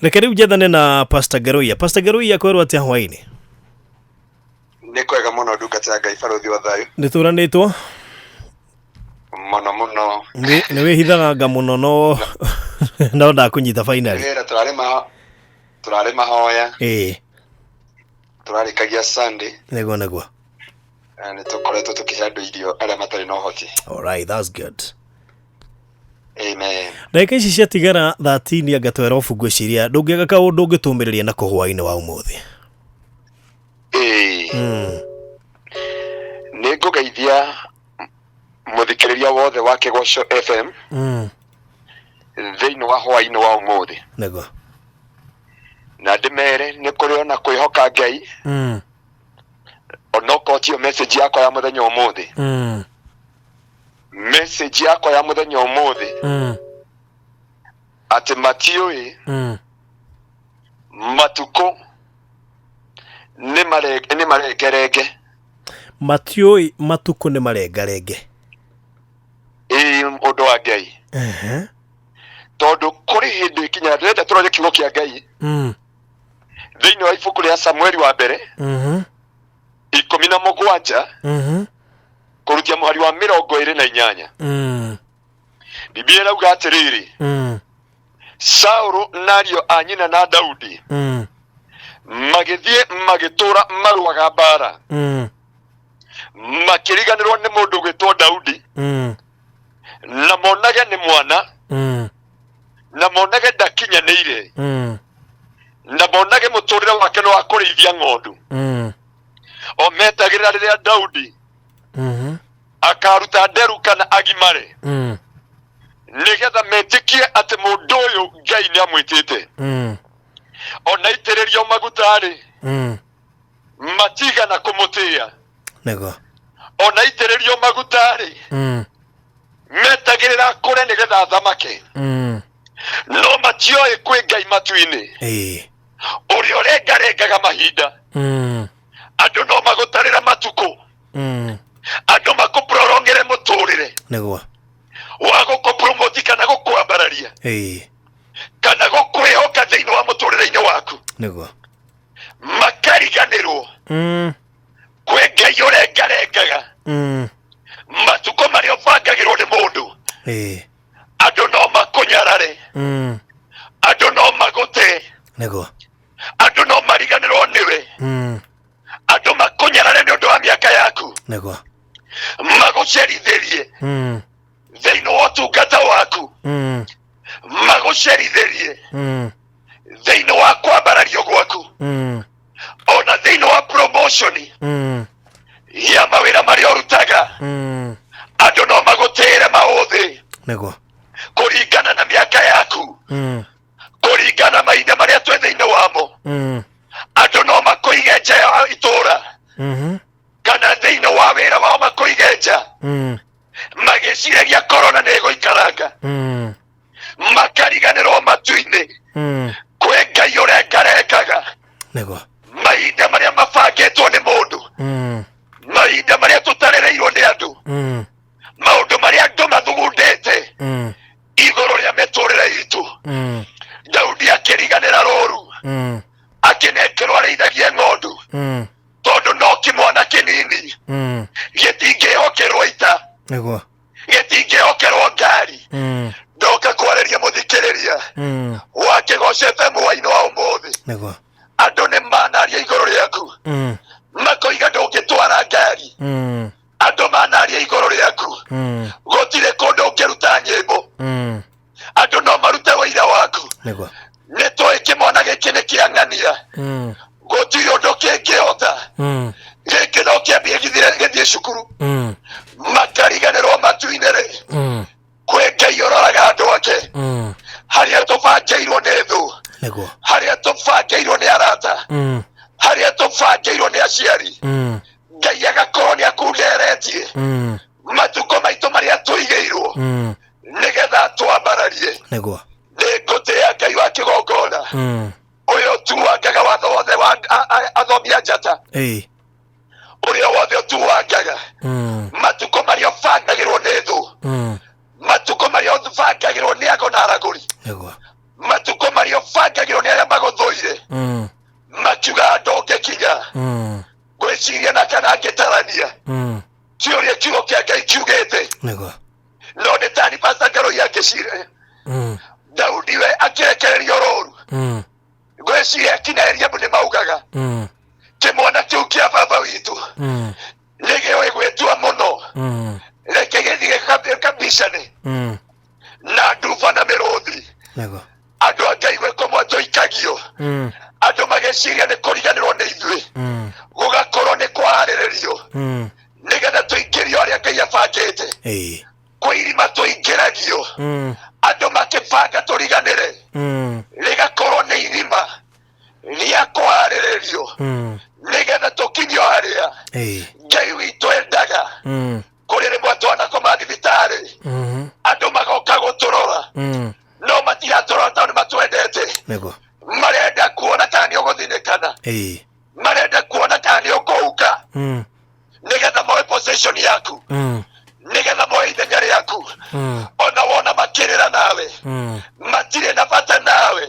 Reke rĩu njethane na Pastor Ngaruiya. Pastor Ngaruiya, kwĩrwo atĩa hwainĩ? Nĩ kwega mũno, ndungata ya Ngai, barũthi wa thayũ. Nĩ tũranĩtwo. Mũno mũno. Nĩ wĩhithaga mũno, no ndakũnyita finally. Wĩra tũrarĩ mahoya. Tũrarĩkagia Sunday. Nĩguo. Na nĩ tũkoretwo tũkĩhe andũ irio arĩa matarĩ na ũhoti. All right, that's good. Amen. Ndagĩka ici ciatigara 13 anga twera obu, ngwĩciria ndũngĩaga kaũndũ ũngĩtũmĩrĩria nako hwainĩ wa ũmũthĩ. Ĩĩ. Nĩ ngũgeithia mũthikĩrĩria wothe wa Kĩgoco FM thĩinĩ wa hwainĩ wa ũmũthĩ. Na ndĩmere nĩ kũrĩ ona kwĩhoka Ngai, onokorwo tiyo message yakwa ya mũthenya ũmũthĩ. Message yakwa ya mũthenya ũmũthĩ atĩ matiũĩ matukũ nĩ marengerenge. Matiũĩ matukũ nĩ marengarenge. Ĩĩ, ũndũ wa Ngai. Tondũ kũrĩ hĩndĩ ĩkinyaga, ndĩrenda tũrore kiugo kĩa Ngai thĩinĩ wa ibuku rĩa Samueli wa mbere 17 kũrutia mũhari wa 28. Biblia ĩrauga atĩrĩrĩ, Saũlũ na ariũ a nyina na Daudi magĩthiĩ magĩtũũra marũaga mbara, makĩriganĩrwo nĩ mũndũ gwĩtwo Daudi, na monage nĩ mwana, na monage ndakinyanĩire, na monage mũtũrĩre wake nĩ wa kũrĩithia ng'ondu. O metagĩrĩra rĩrĩa Daudi akaruta nderu kana agimare, nĩgetha metĩkie atĩ mũndũ ũyũ Ngai nĩ amwĩtĩte. Ona itĩrĩrio maguta-rĩ, matigana kũmũtĩĩa. Ona itĩrĩrio maguta-rĩ, metagĩrĩra akũre nĩgetha athamake, no matioĩ kwĩ Ngai matu-inĩ ũrĩa ũrengarengaga mahinda. Andũ no magũtarĩra matukũ, andũ makũprolongere mũtũrĩre wa gũkũpromoti kana gũkwambararia kana gũkwĩhoka thĩinĩ wa mũtũrĩre-inĩ waku, makariganĩrwo kwĩ Ngai ũrengarengaga matukũ marĩa ũbangagĩrwo nĩ mũndũ. Andũ no makũnyarare, andũ no magũte, andũ no mariganĩrwo nĩwe, andũ makũnyarare nĩ ũndũ wa mĩaka yaku, magũcerithĩrie thĩinĩ wa ũtungata waku, magũcerithĩrie thĩinĩ wa kwambarario gwaku, ona thĩinĩ wa promotion ya mawĩra marĩa ũrutaga. Andũ no magũtĩĩre maũthĩ kũringana na mĩaka yaku, kũringana mahinda marĩa twĩ thĩinĩ wamo. Andũ no makũige nja ya itũũra kana thĩinĩ wa wĩra wao makũige nja, magĩciragia korona nĩ ĩgũikaranga, makariganĩrwo matu-inĩ kwĩ Ngai ũrengarengaga mahinda marĩa mabangĩtwo nĩ mũndũ, mahinda marĩa tũtarĩrĩirwo nĩ andũ, maũndũ marĩa andũ mathugundĩte igũrũ rĩa mĩtũrĩre itũ. Daudi akĩriganĩra rũru, akĩnengerwo arĩithagie ng'ondu, tondũ no kĩmwana kĩnini gĩtingĩhokerwo ita, gĩtingĩhokerwo ngari. Ndoka kwarĩria mũthikĩrĩria wa Kĩgoco FM hwainĩ wa ũmũthĩ. Andũ nĩ manaria igũrũ rĩaku, makoiga ndũngĩtwara ngari. Andũ manaria igũrũ rĩaku, gũtirĩ kũndũ ũngĩruta nyĩmbo. Andũ no marute ũira waku, nĩ tũĩ kĩmwana gĩkĩ nĩ kĩang'ania, gũtirĩ ũndũ kĩngĩhota, gĩkĩ no kĩambie gĩthiĩ cukuru. Makariganĩrwo matu-inĩ rĩ, kwĩ Ngai ũroraga andũ ake, harĩa tũbangĩirwo nĩ thũ, harĩa tũbangĩirwo nĩ arata, harĩa tũbangĩirwo nĩ aciari, Ngai agakorwo nĩ akunderetie matukũ maitũ marĩa tũigĩirwo nĩgetha twambararie. Nĩ ngũtĩĩa Ngai wa kĩgongona, ũyũ ũtuangaga watho wothe wa athomi a njata, ũrĩa wothe ũtuangaga matukũ marĩa ũbangagĩrwo nĩ thũ, matukũ marĩa ũbangagĩrwo nĩ ago na aragũri, matukũ marĩa ũbangagĩrwo nĩ arĩa Makiugaga ndũngĩkinya. Ngwĩciria na kana ngĩtarania ti ũrĩa kiugo kĩa Ngai kiugĩte. Nĩguo. No nĩ tani Pastor Ngarũi angĩcire. Daudi we akĩrekererio rũru. Ngwĩciria kinya Eliabu nĩ maugaga kĩmwana kĩu kĩa baba witũ nĩ gĩũĩ gwĩtua mũno, reke gĩthiĩ gĩkabicane na nduba na mĩrũthi. Nĩguo. Andũ a Ngai, gwĩ kũmwe tũikagio, andũ magĩciria nĩ kũriganĩrwo nĩ ithuĩ, gũgakorwo nĩ kũharĩrĩrio nĩgetha tũingĩrio arĩa Ngai abangĩte. Kwĩ irima tũingĩragio, andũ makĩbanga tũriganĩre, rĩgakorwo nĩ irima rĩa kũharĩrĩrio nĩgetha tũkinyio harĩa Ngai witũ endaga. Kũrĩ rĩmwe twanakoma thibitarĩ, andũ magoka gũtũrora, no matiratũrora tondũ nĩ matwendete. Nĩguo. Marenda kuona kana nĩ ũgũthinĩkana, marenda kuona kana nĩ ũkũhuka, nĩgetha moe position yaku, nĩgetha moe ithenya rĩaku. Ona wona makĩrĩra nawe, matirĩ na bata nawe.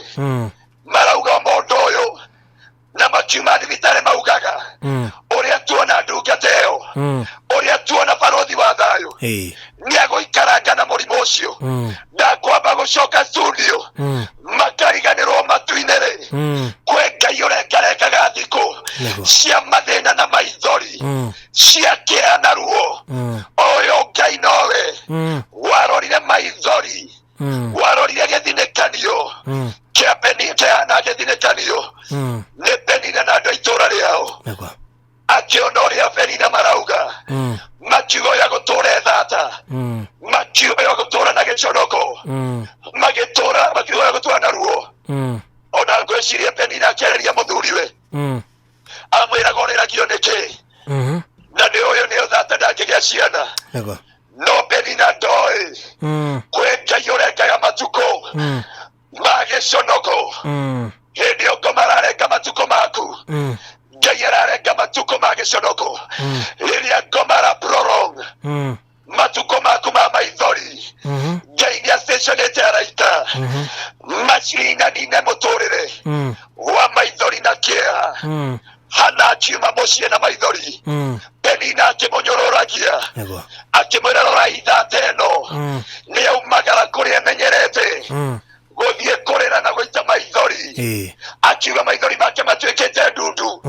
Marauga mũndũ ũyũ, na makiuma thibitarĩ maugaga, ũrĩa tuona ndungata ĩyo, ũrĩa tuona barothi wa thayũ, nĩ agũikaranga na mũrimũ ũcio, ndakwamba gũcoka studio. Makariganĩrwo matu-inĩ rĩ, kwĩ Ngai ũrengarengaga thikũ cia mathĩna na maithori, cia kĩeha na ruo. Ũyũ Ngai nowe warorire maithori, warorire gĩthinĩkanio kĩa Peni, kĩa na gĩthinĩkanio nĩ Penina na andũ a itũũra rĩao. Akĩona ũrĩa Penina marauga, makiuga ũyũ agũtũũra ethata, makiuga ũyũ agũtũũra na gĩconoko, magĩtũũra makiuga ũyũ agũtũũra na ruo. Ona ngwĩciria Penina akĩarĩria mũthuriwe, amwĩraga ũrĩragio nĩkĩ, na nĩ ũyũ nĩ ũthata, ndangĩgĩa ciana. No Penina ndoĩ kwĩ Ngai ũrengaga matukũ ma gĩconoko. Hĩndĩ ĩyo ngoma ararenga matukũ maku, Ngai ararenga matukũ ma gĩconoko. Rĩrĩa ngoma ara prolong matukũ maku ma maithori, Ngai nĩ astationĩte araika macirinanine mũtũrĩre wa maithori na kĩeha. Hana akiuma mũciĩ na maithori, Penina akĩmũnyũrũragia, akĩmwĩra rorai thata ĩno, nĩ aumagara kũrĩa emenyerete gũthiĩ kũrĩra na gũita maithori. Akiuga maithori make matuĩkĩte ndundu.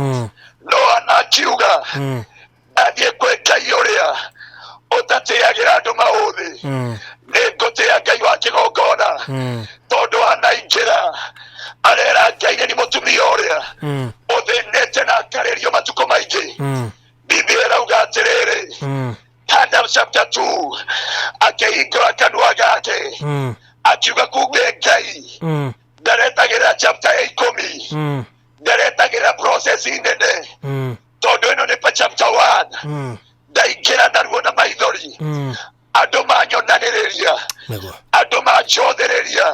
No Hana akiuga, ndathiĩ kwĩ Ngai ũrĩa ũtatĩagĩra andũ maũthĩ, nĩ ngũtĩa Ngai wa kĩgongona. Tondũ Hana aingĩra arera Ngai nĩ mũtumia ũrĩa ũthĩnĩte na akarĩrio matukũ maingĩ. Biblia ĩrauga atĩrĩrĩ, Hana chapter 2, akĩhingũra kanua gake akiuga kumbe Ngai ndaretagĩrĩra chapter ya 10, ndaretagĩrĩra process nene, tondũ ĩno nĩ pa chapter 1. Ndaingĩra naruo na maithori, andũ manyonanĩrĩria, andũ manjothĩrĩria,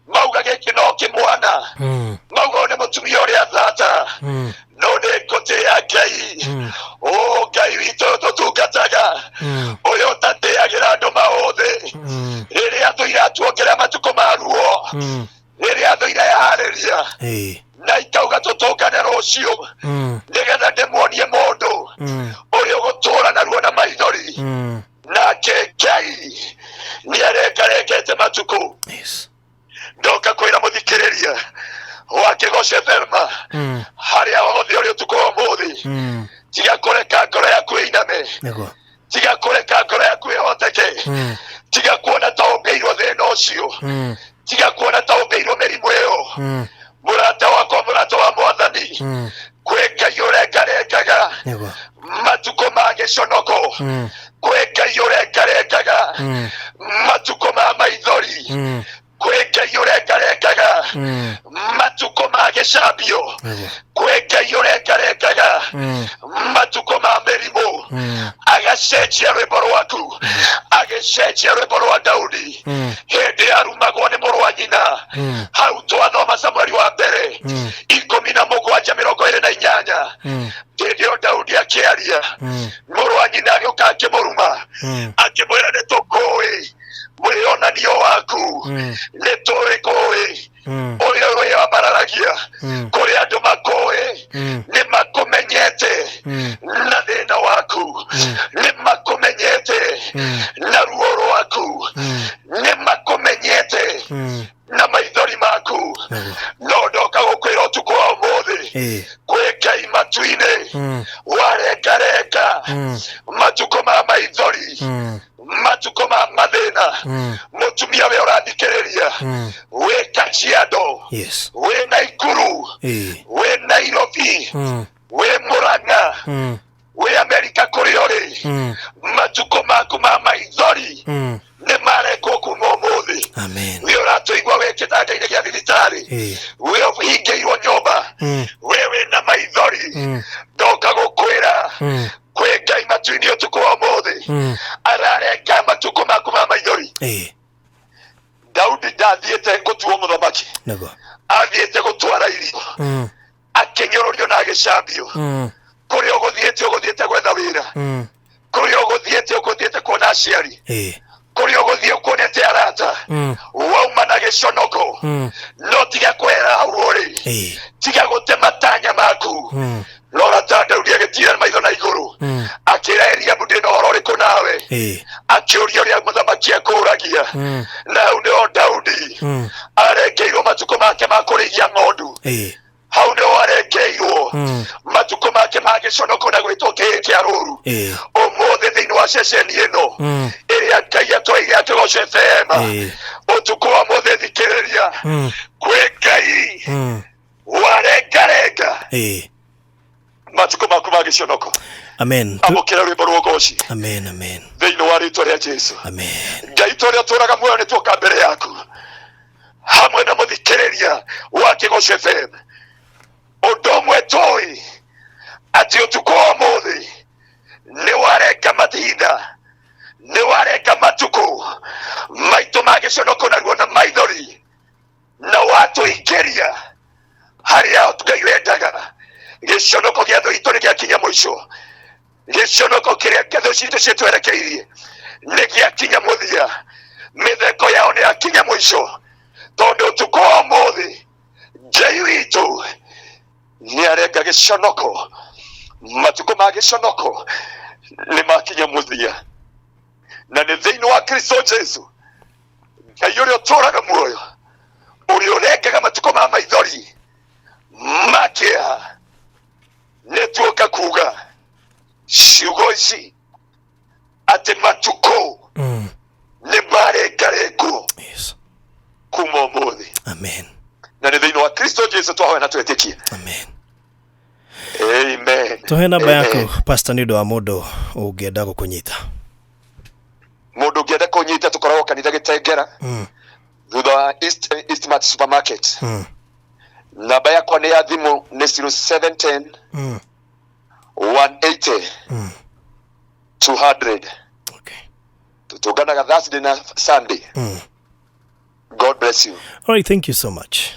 mauga gĩkĩ no kĩmwana, mauga ũyũ nĩ mũtumia ũrĩa thata, no nĩ ngũtĩĩa Ngai. O Ngai witũ ũyũ tũtungataga, ũyũ ũtatĩagĩra andũ maũthĩ. Rĩrĩa thũire atuongerera matukũ ma ruo, rĩrĩa thũire yaharĩria na ikauga tũtũngane rũciũ, nĩgetha ndĩmuonie mũndũ ũrĩa ũgũtũũra naruo na maithori. Nake Ngai nĩ arengarengete matukũ. Ndoka kwĩra mũthikĩrĩria wa Kĩgoce Thelma, harĩa hothe ũrĩ ũtukũ wa ũmũthĩ, tiga kũreka ngoro yaku ĩiname. Tiga kũreka ngoro yaku ĩhoteke. Tiga kuona ta ũmbĩirwo thĩna ũcio, tiga kuona ta ũmbĩirwo mĩrimũ ĩyo. Mũrata wakwa, mũrata wa Mwathani, kwĩ Ngai ũrengarengaga matukũ ma gĩconoko, kwĩ Ngai ũrengarengaga matukũ ma maithori, kwĩ Ngai ũrengarengaga matukũ ma gĩcambio, kwĩ Ngai ũrengarengaga matukũ ma mĩrimũ, agacenjia rwĩmbo rwaku, agĩcenjia rwĩmbo rwa Daudi hĩndĩ arumagwo nĩ mũrũ wa nyina. Hau twathoma Samueli wa mbere 17:28, hĩndĩ ĩyo Daudi akĩaria, mũrũ wa nyina agĩũka akĩmũruma, akĩmwĩra nĩ tũkũĩ mwĩyonanio waku, nĩ tũĩ kũĩ ũrĩa wĩyambararagia kũrĩ andũ makũĩ. Nĩ makũmenyete na ruo rwaku, nĩ makũmenyete na maithori maku. No ndoka gũkwĩra ũtukũ wa ũmũthĩ, kwĩ Ngai matu-inĩ warengarenga matukũ ma maithori, matukũ ma mathĩna. Mũtumia we ũrathikĩrĩria, wĩ Kajiado, wĩ Naikuru, wĩ Nairobi, wĩ Mũrang'a, wĩ Amerika, kũrĩa ũrĩ, matukũ maku ma maithori nĩ marekwo kuma ũmũthĩ. Amen. Wĩ ũratũigua wĩ kĩtanda-inĩ gĩa thibitarĩ, wĩ ũhingĩirwo nyũmba, wĩ wĩna maithori, ndoka gũkwĩra kwĩ Ngai matu-inĩ ũtukũ wa ũmũthĩ ararenga matukũ maku ma maithori. Daudi ndathiĩte gũtuo mũthamaki, athiĩte gũtwara irio, akĩnyũrũrio na agĩcambio. Kũrĩa ũgũthiĩte, ũgũthiĩte gwetha wĩra. Kũrĩa ũgũthiĩte, ũgũthiĩte kuona aciari. Kũrĩa ũgũthiĩ, ũkuonete arata, wauma na gĩconoko. No tiga kwehera hau ũrĩ, tiga gũte matanya maku. Rora ta Daudi agĩtira maitho na igũrũ, akĩra Eliabu, "Ndĩ na ũhoro ũrĩkũ nawe?" Akĩũria ũrĩa mũthamaki ekũragia. Na hau nĩho Daudi arengeirwo matukũ make ma kũrĩithia ng'ondu. Hau nĩho arengeirwo matukũ make ma gĩconoko na gwĩtwo kĩhĩ kĩa rũru. Ũmũthĩ thĩinĩ wa ceceni ĩno ĩrĩa Ngai atwaire ya Kĩgoco FM, ũtukũ wa mũthĩ, thikĩrĩria, kwĩ Ngai warengarenga matukũ maku ma gĩconoko. Amen. Amũkĩra rwĩmbo rwa ũgoci Amen, amen. thĩinĩ wa rĩtwa rĩa Jesu. Amen. Ngai tũrĩa tũraga muoyo, nĩ tuoka mbere yaku hamwe na mũthikĩrĩria wa Kĩgoco FM. Ũndũ ũmwe tũĩ atĩ ũtukũ wa ũmũthĩ nĩ warenga mahinda, nĩ warenga matukũ maitũ ma gĩconoko na ruo na maithori, na watũingĩria harĩa Ngai wendaga. Gĩconoko gĩa thũ itũ nĩ gĩakinya mũico. Gĩconoko kĩrĩa thũ citũ citwerekeirie nĩ gĩakinya mũthia. Mĩtheko yao nĩ yakinya mũico, tondũ ũtukũ wa ũmũthĩ Ngai witũ nĩ arenga gĩconoko. Matukũ ma gĩconoko nĩ makinya mũthia, na nĩ thĩinĩ wa Kristo Jesu, Ngai ũrĩa ũtũũraga muoyo, ũrĩa ũrengaga matukũ ma maithori ma kĩeha. Nĩ tuoka kuga ciugo ici atĩ matukũ nĩ marengarengwo kuma ũmũthĩ. Amen. Na nĩ thĩinĩ wa Kristo Jesu twahoya na twetĩkie. Amen. Amen. Tũhe namba Amen. yaku, pastor, nĩ ũndũ wa mũndũ ũngĩenda gũkũnyita. Mũndũ ũngĩenda kũnyita, tũkoragwo kanitha Gĩtengera, thutha wa Eastmart Supermarket. Namba yakwa nĩ ya thimũ nĩ 0710 180 200. Tũtũnganaga Thursday na Sunday. God bless you. All right, thank you so much.